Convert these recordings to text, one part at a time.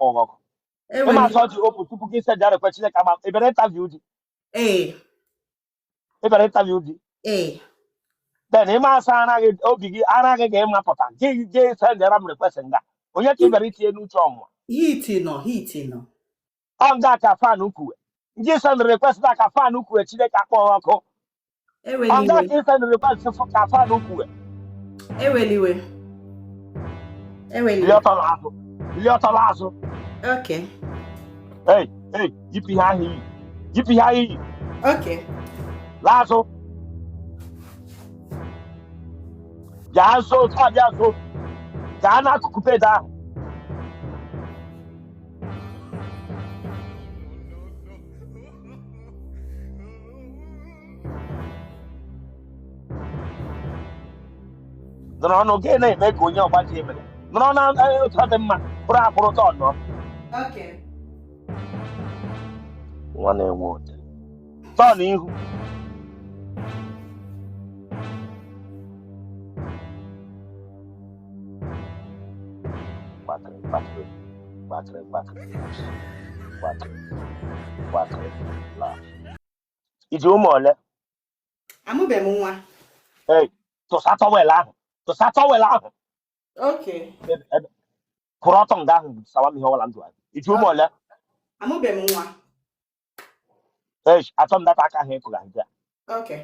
akpọ gị ọkụ. Ịma Eweli. asọ dị open tupu gị send ya request. Chineke agba. Ị bịara interview di? Ee. Ị bịara interview di? Ee. Then ịma asa ara gị, obi gị, ara gị ga-ịmapụta gị gị sendara m request nga. Onye ka ị bịara itinye n'uche ọnwụnwa? Heat nọ, heat nọ. Ọ nga ka fan kwuwe ndị send request na ka fan kwuwe. Chineke akpọghị ọkụ. Ọ Eweli nga iwe. ka ị send request ka fan kwuwe. Eweli iwe. Eweli Bilie iwe. ọtọ n'azụ, bilie ọtọ n'azụ. Okay. Ei, ei, yipụ ihe ahụ iyi, yipụ ihe ahụ iyi. Okay. Laazụ, bịa nso otu a, bịa nso, gaa n'akụkụ bed ahụ. Nọrọ ọnụ gị na-eme ka onye ọgbaji emere. Nọrọ na otu ọ dị mma, kwụrụ akwụrụ tọ nọ. Okay. Nwa na-enwe ụdị tọ n'ihu. Gbakịrị gbakịrị gbakịrị gbakịrị gbakịrị gbakịrị la. Iji ụmụ ole? Amụbeghị m nwa. Ei, tụsa towel ahụ, tụsa towel ahụ. Okay. Kwụrụ ọtọ nga ahụ, sawa m ihe ọbụla ndụ anyị. Iji ụmụ ole? Amụbeghị m nwa. Ei, achọ m data aka ahụ ịkụga ndị a. Okay.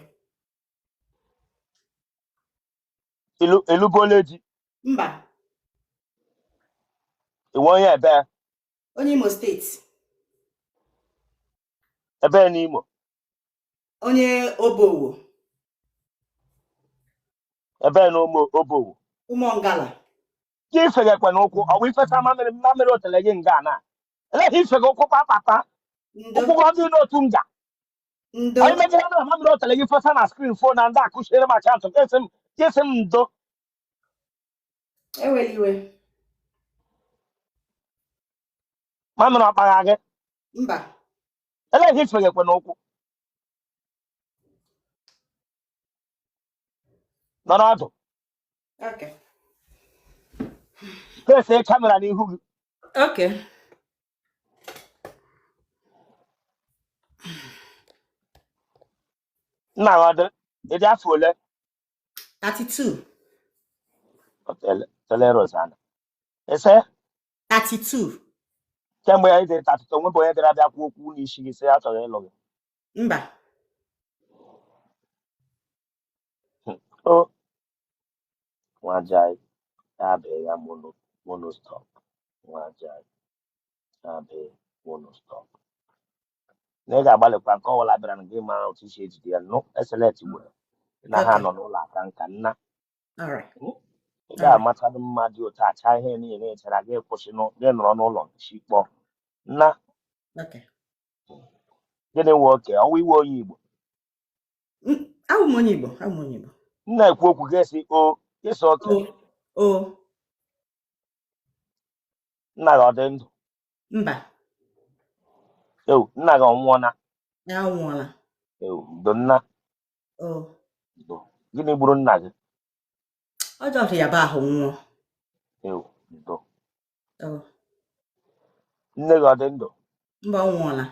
Ilu elubuola ji? Mba. Iwe onye ebe? Onye Imo Steeti. Ebe n'Imo? Onye Obowo. Ebe na ụmụ Obowo? Ụmụngala. Ka ifegekwe n'ụkwụ ọ bụ ifesa mamịrị, mamịrị otele gị nga na eleghị ifege ụkwụ kpakpata. Ndo. Ụkwụ gị n'otu nga. Ndo. Onye mejọrọ na mamịrị otele gị fesa na screen phone na ndị akụchiere m akaụntụ kesị m, kesị m ndo. Ewela iwe. Mamịrị ọkpagha gị? Mba. Eleghị ifegekwe n'ụkwụ. Nọ n'ọdụ. Okay. Fesi camera n'ihu gị. Okay. Nna gị ọ dị ịdị afọ ole? 32. Tele Rosanna ese. 32. Kemgbe ya ịdị 32, nwebụ onye bịara bịa kwuo okwu n'isi gị sị ya chọrọ ịlụ gị? Mba. O nwajai ya bụ ya mono mono stop, nwajai ya bụ mono stop na ị ga-agbalịkwa nke ọbụla bịara na gị mara otu isi ejide ya nụ eselet gburu na ha Okay. nọ n'ụlọ aka nka nna. All right. Ị All right. ga-amachadụ mma dị otu acha ihe niile echara gị kwụsị gị nọrọ n'ụlọ chi kpọọ nna. Okay. Gịnị nwe oke ọnwa iwe onye Igbo? Awụ m onye Igbo. Awụ m onye Igbo. M na-ekwu okwu gị esi o ịsị oke. O. O. Nna gị ọ dị ndụ? Mba. Ewu, nna gị ọ nwụọna? Ya anwụọla. Ewu, ndo nna. O. Ndo. Gịnị gburu nna gị? Ọ jọrọ ya bụ ahụ nwụọ. Ewu, ndo. O. Nne gị ọ dị ndụ? Mba, ọ nwụọla.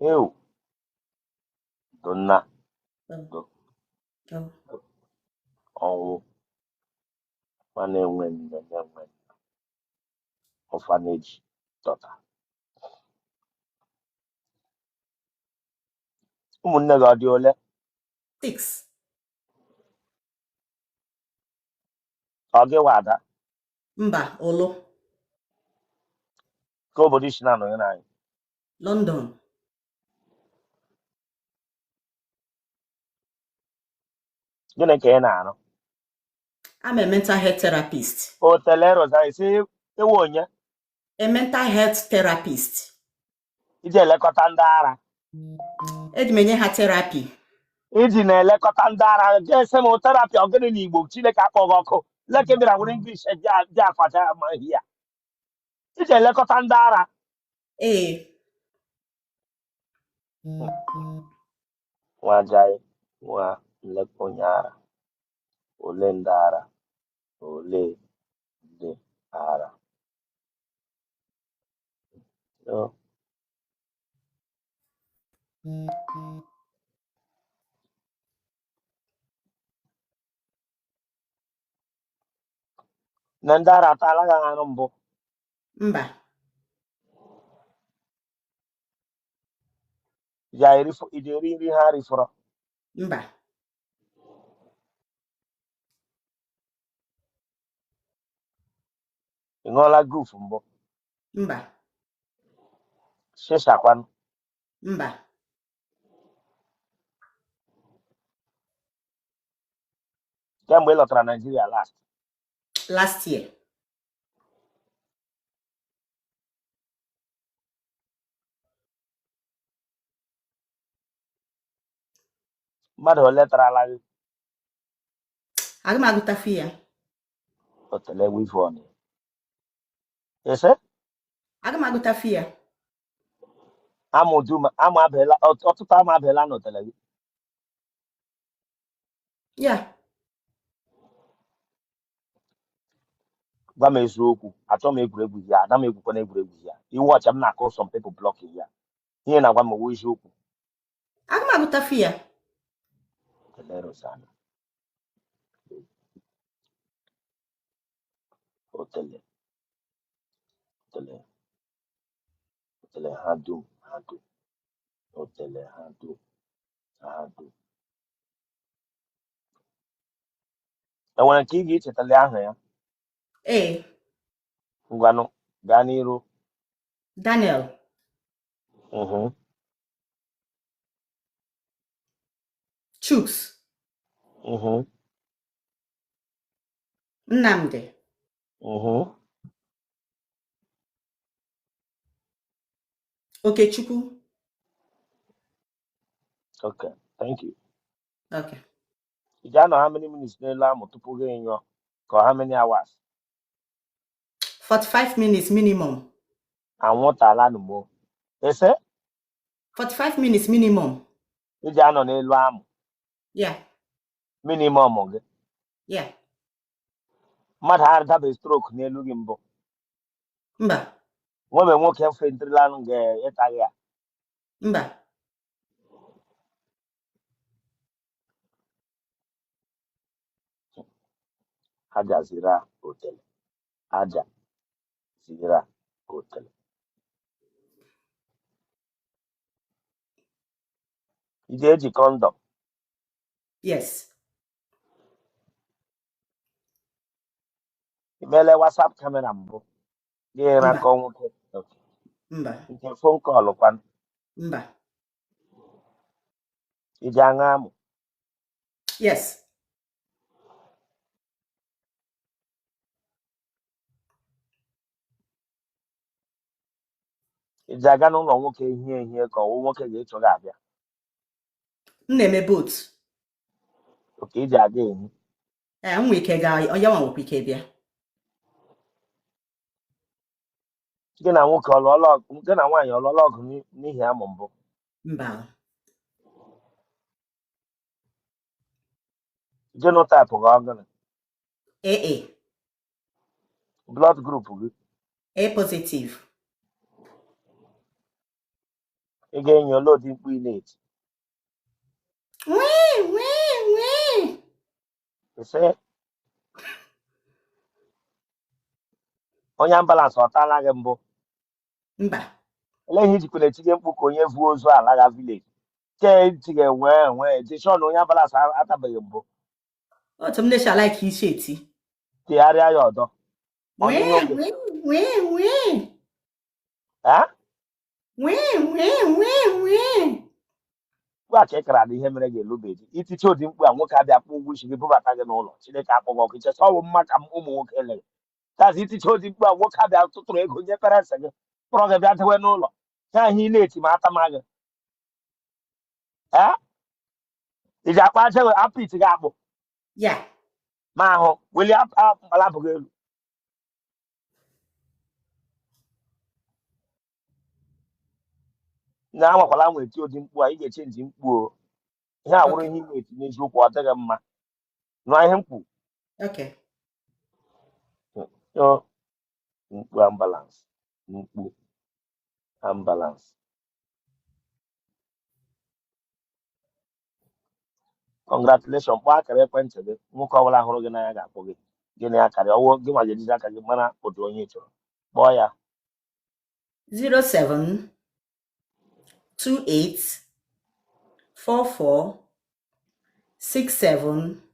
Ewu, ndo nna. O. Ndo. O. Ọnwụ nwa na-enwe nne na-enwe nna, orphanage daughter. Ụmụnne gị ọ dị ole? 6. Ọ gị nwa ada? Mba, ụlụ. Ka obodo isi na-anọnyere anyị? London. Gịnị ka ị na-arụ? I'm a mental health therapist. Otele Rosa isi ewu onye? A mental health therapist. Iji elekọta ndị ara? Eji m enye ha therapy. Iji na-elekọta ndị ara ga-ese m therapy ọ gịnị n'Igbo? Chineke akpọghị ọkụ leke bịara were English dị afacha ma ihe ya. Iji elekọta ndị ara? Ee. Nwa jai nwa nlekọ onye ara ole ndị ara ole ndị ara. Oh. Na ndị ara ataala gị arụ mbụ? Mba. Ya iji eri nri ha rifọrọ? Mba. Ị ṅụọla guf mbụ? Mba. Shishakwanụ? Mba. Kemgbe ị lọtara Naijiria last? Last year. Mmadụ ole tarala gị? Aga m agụtafu ya. Otele weave-on ese. Aga m agụtafu ya. Amụ dum amụ abịala, ọtụtụ amụ abịala n'otele gị. Ya. Gwa m eziokwu, achọ m egwuregwu ya, ana m egwukwa na egwuregwu ya. Iwe ọcha m na-akụ some people block ya. Ihe na-agwa m wụ eziokwu. Aga m agụtafu ya. Otele Rosanna, otele, otele, otele ha dum, ha dum, otele ha dum, ha dum. Enwere nke ị ga-echetali aha ya? Ee. Ngwanụ, gaa n'iru. Daniel. Chuks. Nnamdi. Okechukwu. Okay, thank you. Okay. Ị ga-anọ how many minutes n'elu amụ tupu gị nyụọ, ka ọ how many hours? 45 minutes minimum. Anwụntala nụmo ese. 45 minutes minimum. Iji anọ n'elu amụ? Yeah. Minimum gị? Yeah. Mmadụ adabeghị stroke n'elu gị mbụ? Mba. Nwebe nwoke fentrila ga-ịtaghị ya? Mba. Aja zira otele, aja zira otele. Ị ga-eji condom? Yes. I meela WhatsApp camera mbụ gị? Mba. Rakọ nwoke? Okay. Mba. Nke phone call kwanụ? Mba. Iji aṅụ amụ? Yes. Iji aga n'ụlọ nwoke ehie ehie, ka ọwụ nwoke ga-ịchọ gị abịa? M na-eme both. Oke iji aga ehi? Ee, m nwee ike gaa, ya nwa nwekwa ike bịa. Gị na nwoke ọlụọla ọgụ, gị na nwaanyị ọlụọla ọgụ n'ihi amụ mbụ? Mba. Genotype gị ọ gịnị? AA. Blood group gị? A positive. Ị ga-enye ole ụdị mkpu ị na-eti? Wee wee wee. Ise onye ambulance ọ taala gị mbụ? Mba. Olee ihe ijikwara etinye mkpu ka onye vuo ozu ala ga village ke etinye nwee nwee jishọn? Onye ambulance atabeghị mbụ? Otu m na-eche like isi eti. Tegharịa ya ọdọ ọ n'ihe Wee oge. wee wee wee. Ha. Wee wee wee wee. Mkpu a ka ị kara na ihe mere ga-elubeji iticha ụdị mkpu a, nwoke abịa kwụ ụgwọ isi gị bubata gị n'ụlọ. Chineke akpọghị ọkụ ichesa ọwụ mma ka ụmụ nwoke lere tazi iticha ụdị mkpu a, nwoke abịa tụtụrụ ego nye parents gị, kpọrọ gị bịa dewe n'ụlọ ha. Ihe ị na-eti ma atama gị. Ee, iji akpa aja apịtị gị akpụ? Ya. Ma ahụ welie mkpalabụ gị elu. Na anwakwala anwa eti ụdị mkpu a, ị ga-echange mkpu o. Ihe a wụrụ Okay. ihe ị na-eti n'eziokwu, ọ dịghị mma. Nụ ihe mkpu. Okay. Yo, mkpu ambulance, mkpu. Ambulance. Congratulations. Kpọọ akara ekwentị gị. Nwoke ọbụla hụrụ gị n'anya ga-akpọ gị. Gịnị akara ọwụ gị ma ga-ejizi aka gị mara ụdị onye ị chọrọ. Kpọọ ya. 07 28 44 67.